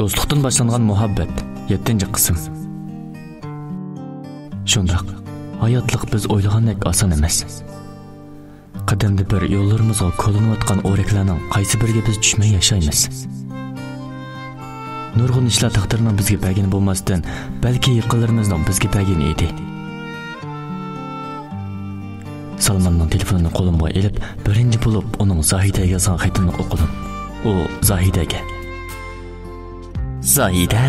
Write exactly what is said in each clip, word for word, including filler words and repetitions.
دوستلۇقتىن باشلانغان مۇھەببەت، يەتتىنچى قىسىم. شۇنداق، ھاياتلىق بىز ئويلىغاندەك ئاسان ئەمەس. قەدەمدە بىر يوللىرىمىزغا كولىنىۋاتقان ئورەكلەرنىڭ قايسى بىرىگە بىز چۈشمەي ياشايمىز؟ نۇرغۇن ئىشلار تەقدىرنىڭ بىزگە بەرگىنى بولماستىن، بەلكى يېقىنلىرىمىزنىڭ بىزگە بەرگىنى ئىدى. سالماننىڭ تېلېفونىنى قولۇمغا ئېلىپ، بىرىنچى بولۇپ ئۇنىڭ زاھىدەگە يازغان خېتىنى ئوقۇدۇم. ئۇ زاھىدەگە: زاھىدە،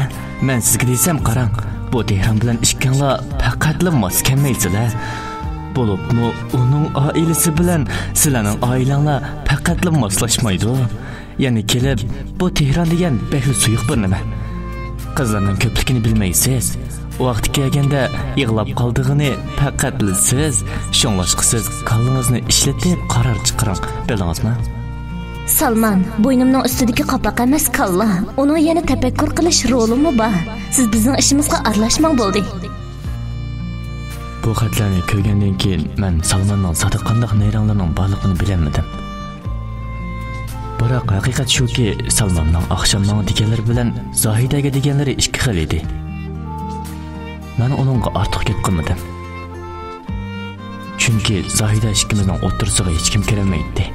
مەن سىزگە دېسەم، قاراڭ، بۇ تېھران بىلەن ئىككىڭلار پەقەتلا ماس كەلمەيسىلەر. بولۇپمۇ ئۇنىڭ ئائىلىسى بىلەن سىلەرنىڭ ئائىلەڭلار پەقەتلا ماسلاشمايدۇ. يەنە كېلىپ، بۇ تېھران دېگەن بەكلا سۇيۇق بىر نېمە. قىزلارنىڭ كۆپلۈكىنى بىلمەيسىز. ۋاقتى كەلگەندە يىغلاپ قالىدىغىنى پەقەتلا سىز. شۇڭلاشقا سىز كاللىڭىزنى ئىشلىتىپ قارار چىقىرىڭ. بىلدىڭىزمۇ؟ سالمان، بوينۇمنىڭ ئۈستىدىكى قاپاق ئەمەس، كاللا. ئۇنىڭ يەنە تەپەككۇر قىلىش رولىمۇ بار. سىز بىزنىڭ ئىشىمىزغا ئارىلاشماڭ، بولدى. بۇ خەتلەرنى كۆرگەندىن كېيىن، مەن سالماننىڭ زادى قانداق نەيرەڭلىرىنىڭ بارلىقىنى بىلەلمىدىم. بىراق، ھەقىقەت شۇكى، سالماننىڭ ئاخشام ماڭا دېگەنلىرى بىلەن زاھىدەگە دېگەنلىرى ئىككى خىل ئىدى. مەن ئۇنىڭغا ئارتۇق گەپ قىلمىدىم. چۈنكى زاھىدە ئىككىمىزنىڭ ئوتتۇرىسىغا ھېچكىم كىرەلمەيتتى.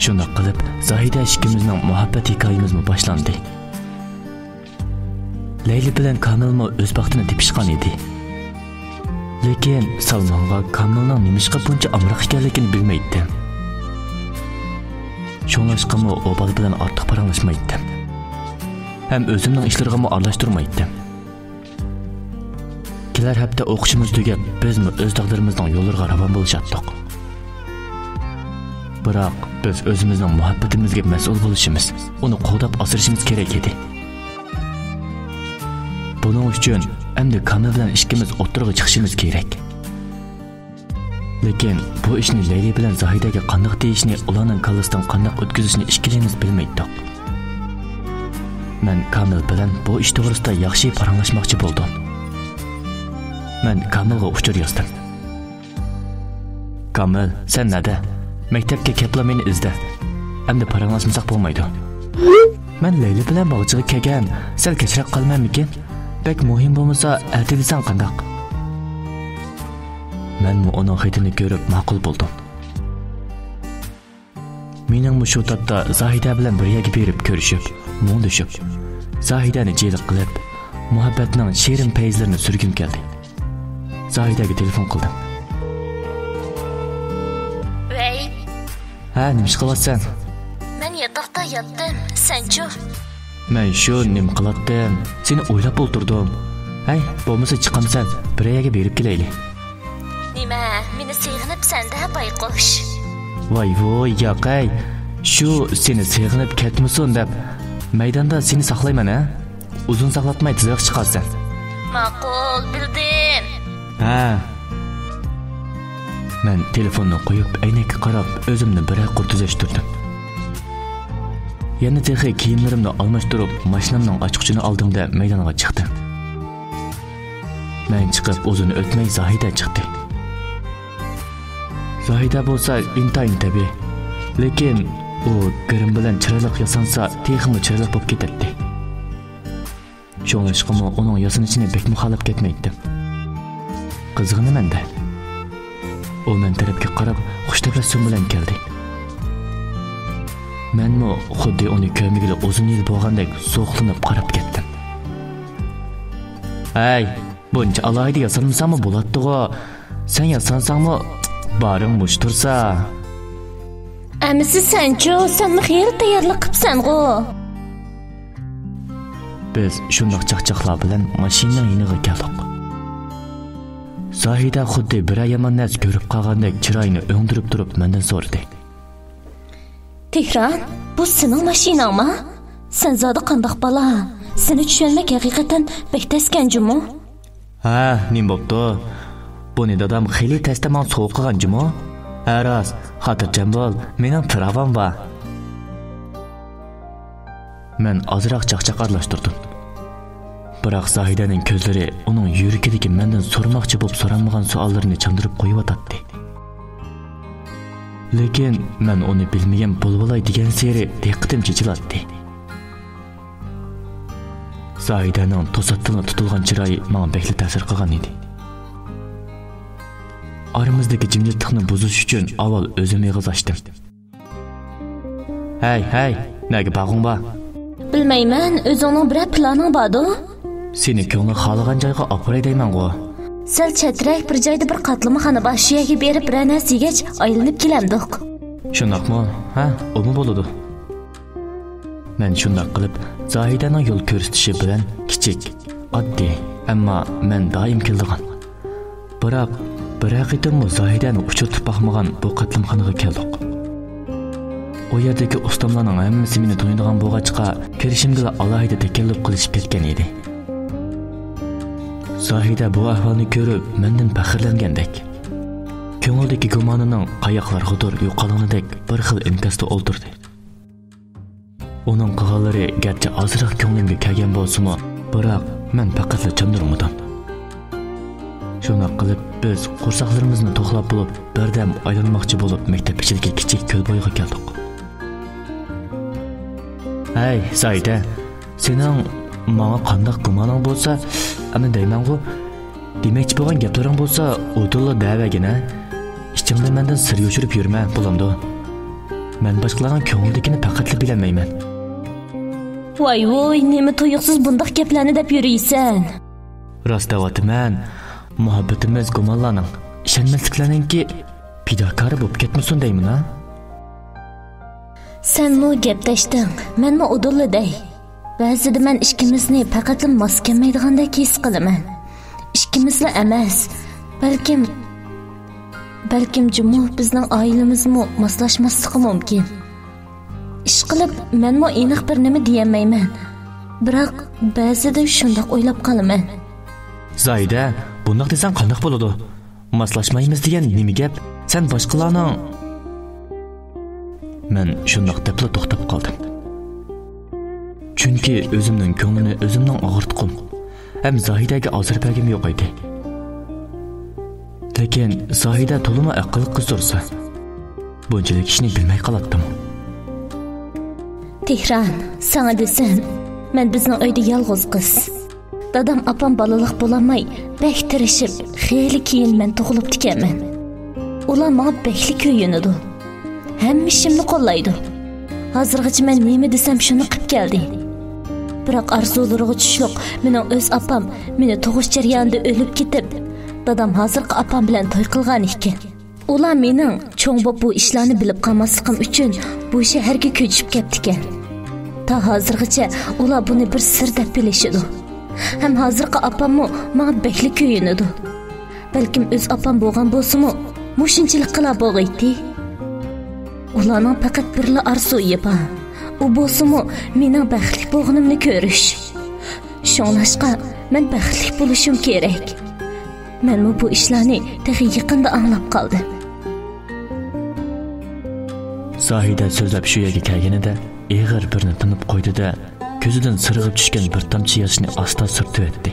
شۇنداق قىلىپ، زاھىدە ئىككىمىزنىڭ مۇھەببەت ھېكايىمىزمۇ باشلاندى. لەيلى بىلەن كامىلمۇ ئۆز بەختىنى تېپىشقان ئىدى. لېكىن سالمانغا كامىلنىڭ نېمىشقا بۇنچە ئامراق ئىكەنلىكىنى بىلمەيتتىم. شۇڭلاشقىمۇ ئۇ بالا بىلەن ئارتۇق پاراڭلاشمايتتىم. ھەم ئۆزۈمنىڭ ئىشلىرىغىمۇ ئارىلاشتۇرمايتتىم. كېلەر ھەپتە ئوقۇشىمىز تۈگەپ، بىزمۇ ئۆز تەقدىرىمىزنىڭ يوللىرىغا راۋان بولۇشاتتۇق. بىراق، بىز ئۆزىمىزنىڭ مۇھەببىتىمىزگە مەسئۇل بولۇشىمىز، ئۇنى قوغداپ ئاسرىشىمىز كېرەك ئىدى. بۇنىڭ ئۈچۈن ئەمدى كامىل بىلەن ئىككىمىز ئوتتۇرىغا چىقىشىمىز كېرەك. لېكىن بۇ ئىشنى لەيلى بىلەن زاھىدەگە قانداق دېيىشنى، ئۇلارنىڭ كاللىسىدىن قانداق ئۆتكۈزۈشنى ئىككىلىمىز بىلمەيتتۇق. مەن كامىل بىلەن بۇ ئىش توغرىسىدا ياخشى پاراڭلاشماقچى بولدۇم. مەن كامىلغا ئۇچۇر يازدىم. كامىل، سەن نەدە؟ مەكتەپكە كەپلا مېنى ئىزدە. ئەمدى پاراڭلاشمىساق بولمايدۇ. مەن لەيلى بىلەن باغچىغا كەلگەن، سەل كەچرەك قالىمەنمىكىن؟ بەك مۇھىم بولمىسا، ئەتە دېسەڭ قانداق؟ مەنمۇ ئۇنىڭ خېتىنى كۆرۈپ ماقۇل بولدۇم. مېنىڭمۇ شۇ تاپتا زاھىدە بىلەن بىر يەرگە بېرىپ كۆرۈشۈپ، مۇڭدىشىپ، زاھىدەنى جىلىق قىلىپ، مۇھەببەتنىڭ شېرىن پەيزلىرىنى سۈرگۈم كەلدى. زاھىدەگە تېلېفون قىلدىم. ۋەي. ھە، نېمە ئىش قىلىۋاتىسەن؟ مەن ياتاقتا ياتتىم، سەنچۇ؟ مەن شۇ نېمە قىلاتتىم؟ سېنى ئويلاپ ئولتۇردۇم. ھەي، بولمىسا چىقامسەن؟ بىر يەرگە بېرىپ كېلەيلى. نېمە، مېنى سېغىنىپسەن-دە، بايقۇش؟ ۋاي ۋۇي، ياقەي. شۇ سېنى سېغىنىپ كەتمىسۇن دەپ، مەيداندا سېنى ساقلايمەن، ھە؟ ئۇزۇن ساقلاتماي تېزرەك چىقارسەن. ماقۇل، بىلدىم. ھە. مەن تېلېفوننى قويۇپ، ئەينەككە قاراپ، ئۆزۈمنى بىرەر قۇر تۈزەشتۈردۈم. يەنە تېخى كىيىملىرىمنى ئالماشتۇرۇپ، ماشىنامنىڭ ئاچقۇچىنى ئالدىم-دە، مەيدانغا چىقتىم. مەن چىقىپ ئۇزۇن ئۆتمەي زاھىدە چىقتى. زاھىدە بولسا ئىنتايىن تەبىئىي. لېكىن ئۇ گىرىم بىلەن چىرايلىق ياسانسا، تېخىمۇ چىرايلىق بولۇپ كېتەتتى. شۇڭلاشقىمۇ ئۇنىڭ ياسىنىشىنى بەكمۇ خالاپ كەتمەيتتىم. قىزغىنىمەن-دە. ئۇ مەن تەرەپكە قاراپ، خۇش تەبەسسۇم بىلەن كەلدى. مەنمۇ خۇددى ئۇنى كۆرمىگىلى ئۇزۇن يىل بولغاندەك سوغۇقلىنىپ قاراپ كەتتىم. ھەي، بۇنچە ئالاھىدە ياسانمىساڭمۇ بولاتتىغۇ. سەن ياسانساڭمۇ، بارىڭ مۇشۇ تۇرسا. ئەمىسە سەنچۇ، سەنمۇ خېلى تەييارلىق قىپسەنغۇ. بىز شۇنداق چاقچاقلار بىلەن ماشىنىنىڭ يېنىغا كەلدۇق. زاھىدە خۇددى بىرەر يامان نەرسە كۆرۈپ قالغاندەك چىرايىنى ئۆڭدۈرۈپ تۇرۇپ مەندىن سورىدى. تېھران، بۇ سېنىڭ ماشىناڭما؟ سەن زادى قانداق بالا؟ سېنى چۈشەنمەك ھەقىقەتەن بەك تەسكەن جۇمۇ. ھە، نېمە بوپتۇ؟ بۇنى دادام خېلى تەستە ماڭا سوۋغا قىلغان جۇمۇ. ھە راست، خاتىرجەم بول، مېنىڭ پىراۋام بار. مەن ئازراق چاقچاق ئارىلاشتۇردۇم. بىراق زاھىدەنىڭ كۆزلىرى ئۇنىڭ يۈرىكىدىكى مەندىن سورىماقچى بولۇپ سورالمىغان سوئاللىرىنى چاندۇرۇپ قويۇۋاتاتتى. لېكىن مەن ئۇنى بىلمىگەن بولۇۋالاي دېگەنسېرى دىققىتىم چېچىلاتتى. زاھىدەنىڭ توساتتىنلا تۇتۇلغان چىرايى ماڭا بەكلا تەسىر قىلغان ئىدى. ئارىمىزدىكى جىمجىتلىقنى بۇزۇش ئۈچۈن ئاۋۋال ئۆزۈم ئېغىز ئاچتىم. ھەي، ھەي، نەگە بارغۇڭ بار؟ بىلمەيمەن، ئۆزۈڭنىڭ بىرەر پىلانىڭ باردۇ؟ سېنى كۆڭلۈڭ خالىغان جايغا ئاپىراي دەيمەنغۇ. سەل چەترەك بىر جايدا بىر قاتلىمىخانا بار، شۇ يەرگە بېرىپ بىرەر نەرسە يېگەچ ئايلىنىپ كېلەمدۇق. شۇنداقمۇ؟ ھە، ئۇمۇ بولىدۇ. مەن شۇنداق قىلىپ زاھىدەنىڭ يول كۆرسىتىشى بىلەن كىچىك، ئاددىي، ئەمما مەن دائىم كېلىدىغان، بىراق بىرەر قېتىممۇ زاھىدەنى ئۇچرىتىپ باقمىغان بۇ قاتلىمخانىغا كەلدۇق. ئۇ يەردىكى ئۇستاملارنىڭ ھەممىسى مېنى تونۇيدىغان بولغاچقا، كىرىشىمگىلا ئالاھىدە تەكەللۇپ قىلىشىپ كەتكەن ئىدى. زاھىدە بۇ ئەھۋالنى كۆرۈپ مەندىن پەخىرلەنگەندەك، كۆڭلىدىكى گۇمانىنىڭ قاياقلارغىدۇر يوقالغىنىدەك بىر خىل ئىنكاستا ئولتۇردى. ئۇنىڭ قىلغانلىرى گەرچە ئازراق كۆڭلۈمگە كەلگەن بولسىمۇ، بىراق مەن پەقەتلا چاندۇرمىدىم. شۇنداق قىلىپ، بىز قورساقلىرىمىزنى توقلاپ بولۇپ، بىردەم ئايلانماقچى بولۇپ، مەكتەپ ئىچىدىكى كىچىك كۆل بويىغا كەلدۇق. ھەي، زاھىدە، سېنىڭ ماڭا قانداق گۇمانىڭ بولسا، ئەمدى دەيمەنغۇ، دېمەكچى بولغان گەپلىرىڭ بولسا، ئۇدۇللا دەۋەرگىنە. ئىچىڭدە مەندىن سىر يوشۇرۇپ يۈرمە، بولامدۇ؟ مەن باشقىلارنىڭ كۆڭلىدىكىنى پەقەتلا بىلەلمەيمەن. ۋاي ۋوي، نېمە تۇيۇقسىز بۇنداق گەپلەرنى دەپ يۈرىسەن؟ راست دەۋاتىمەن، مۇھەببىتىمىز گۇمانلارنىڭ، ئىشەنمەسلىكلەرنىڭكى پىداكارى بولۇپ كەتمىسۇن دەيمەن ھە. سەنمۇ گەپ تەشتىڭ، مەنمۇ ئۇدۇللا دەي. بەزىدە مەن ئىككىمىزنى پەقەتلا ماس كەلمەيدىغاندەك ھېس قىلىمەن. ئىككىمىزلا ئەمەس، بەلكىم، بەلكىم جۇمۇ بىزنىڭ ئائىلىمىزمۇ ماسلاشماسلىقى مۇمكىن. ئىشقىلىپ، مەنمۇ ئېنىق بىر نېمە دېيەلمەيمەن. بىراق، بەزىدە شۇنداق ئويلاپ قالىمەن. زاھىدە، بۇنداق دېسەڭ قانداق بولىدۇ؟ ماسلاشمايمىز دېگەن نېمە گەپ؟ سەن باشقىلارنىڭ. مەن شۇنداق دەپلا توختاپ قالدىم. چۈنكى ئۆزۈمنىڭ كۆڭلىنى ئۆزۈمنىڭ ئاغرىتقۇم ھەم زاھىدەگە ئازار بەرگۈم يوق ئىدى. لېكىن زاھىدە تولىمۇ ئەقىللىق قىز تۇرسا، بۇنچىلىك ئىشنى بىلمەي قالاتتىم. تېھران، ساڭا دېسەم، مەن بىزنىڭ ئۆيدە يالغۇز قىز. دادام، ئاپام بالىلىق بولالماي، بەك تىرىشىپ، خېلى كېيىن مەن تۇغۇلۇپتىكەنمەن. ئۇلار ماڭا بەكلا كۆيۈنىدۇ. ھەممە ئىشىمنى قوللايدۇ. ھازىرغىچە مەن نېمە دېسەم، شۇنى قىپ كەلدى. بىراق ئارزۇلىرىغا چۈشلۈق مېنىڭ ئۆز ئاپام مېنى تۇغۇش جەريانىدا ئۆلۈپ كېتىپ، دادام ھازىرقى ئاپام بىلەن توي قىلغان ئىكەن. ئۇلار مېنىڭ چوڭ بولۇپ بۇ ئىشلارنى بىلىپ قالماسلىقىم ئۈچۈن بۇ شەھەرگە كۆچۈپ كەپتىكەن. تا ھازىرغىچە ئۇلار بۇنى بىر سىر دەپ بىلىشىدۇ. ھەم ھازىرقى ئاپاممۇ ماڭا بەكلا كۆيۈنىدۇ. بەلكىم ئۆز ئاپام بولغان بولسىمۇ، مۇشۇنچىلىكلا بولغىيتتى. ئۇلارنىڭ پەقەت بىرلا ئارزۇيى بار. ئۇ بولسىمۇ مېنىڭ بەختلىك بولغىنىمنى كۆرۈش. شۇڭلاشقا، مەن بەختلىك بولۇشۇم كېرەك. مەنمۇ بۇ ئىشلارنى تېخى يېقىندا ئاڭلاپ قالدىم. زاھىدە سۆزلەپ شۇ يەرگە كەلگىنىدە، ئېغىر بىرنى تىنىپ قويدى-دە، كۆزىدىن سىرغىپ چۈشكەن بىر تامچە ياشنى ئاستا سۈرتۈۋەتتى.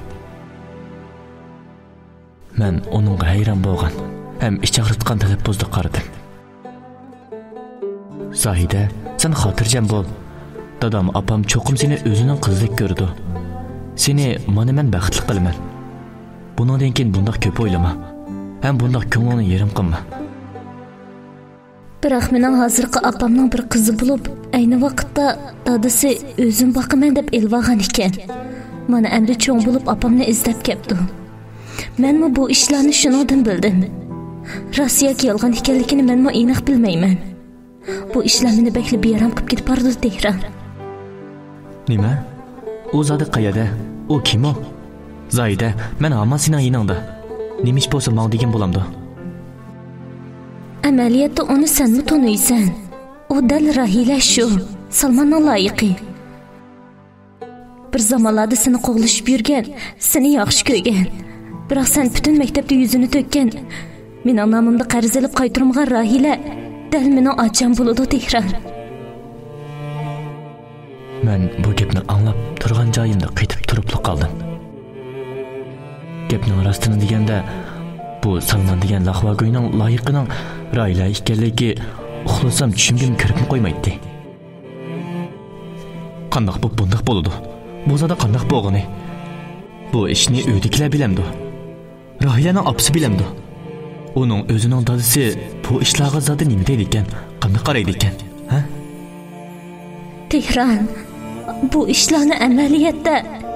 مەن ئۇنىڭغا ھەيران بولغان ھەم ئىچ ئاغرىتقان تەلەپپۇزدا قارىدىم. زاھىدە، سەن خاتىرجەم بول. دادام، ئاپام چوقۇم سېنى ئۆزىنىڭ قىزىدەك كۆرىدۇ. سېنى مانا مەن بەختلىك قىلىمەن. بۇنىڭدىن كېيىن بۇنداق كۆپ ئويلىما. ھەم بۇنداق كۆڭلۈڭنى يېرىم قىلما. بىراق مېنىڭ ھازىرقى ئاپامنىڭ بىر قىزى بولۇپ، ئەينى ۋاقىتتا دادىسى ئۆزۈم باقىمەن دەپ ئېلىۋالغان ئىكەن. مانا ئەمدى چوڭ بولۇپ ئاپامنى ئىزدەپ كەپتۇ. مەنمۇ بۇ ئىشلارنى شۇنىڭدىن بىلدىم. راست ياكى يالغان ئىكەنلىكىنى مەنمۇ ئېنىق بىلمەيمەن. بۇ ئىشلار مېنى بەكلا بىئارام قىلىپ كېتىپ بارىدۇ، تېھران. نېمە؟ ئۇ زادى قەيەردە؟ ئۇ كىم ئۇ؟ زاھىدە، مەن ھامان سېنىڭ يېنىڭدا. نېمە ئىش بولسا ماڭا دېگىن بولامدۇ؟ ئەمەلىيەتتە ئۇنى سەنمۇ تونۇيسەن. ئۇ دەل راھىلە شۇ، سالماننىڭ لايىقى. بىر زامانلاردا سېنى قوغلىشىپ يۈرگەن، سېنى ياخشى كۆرگەن، بىراق سەن پۈتۈن مەكتەپتە يۈزىنى تۆككەن، مېنىڭ نامىمدا قەرز ئېلىپ قايتۇرمىغان راھىلە دەل مېنىڭ ئاچام بولىدۇ، تېھران. مەن بۇ گەپنى ئاڭلاپ تۇرغان جايىمدا قېتىپ تۇرۇپلا قالدىم. گەپنىڭ راستىنى دېگەندە، بۇ سالمان دېگەن لەقۋاگۆينىڭ لايىقىنىڭ راھىلە ئىكەنلىكى ئۇخلىسام چۈشۈمگىمۇ كىرىپمۇ قويمايتتى. قانداق بولۇپ بۇنداق بولىدۇ؟ بۇ زادى قانداق بولغىنى؟ بۇ ئىشنى ئۆيدىكىلەر بىلەمدۇ؟ راھىلەنىڭ ئاپىسى بىلەمدۇ؟ ئۇنىڭ ئۆزىنىڭ دادىسى بۇ ئىشلارغا زادى نېمە دەيدىكەن؟ قانداق قارايدىكەن؟ ھە؟ تېھران، بۇ ئىشلارنى ئەمەلىيەتتە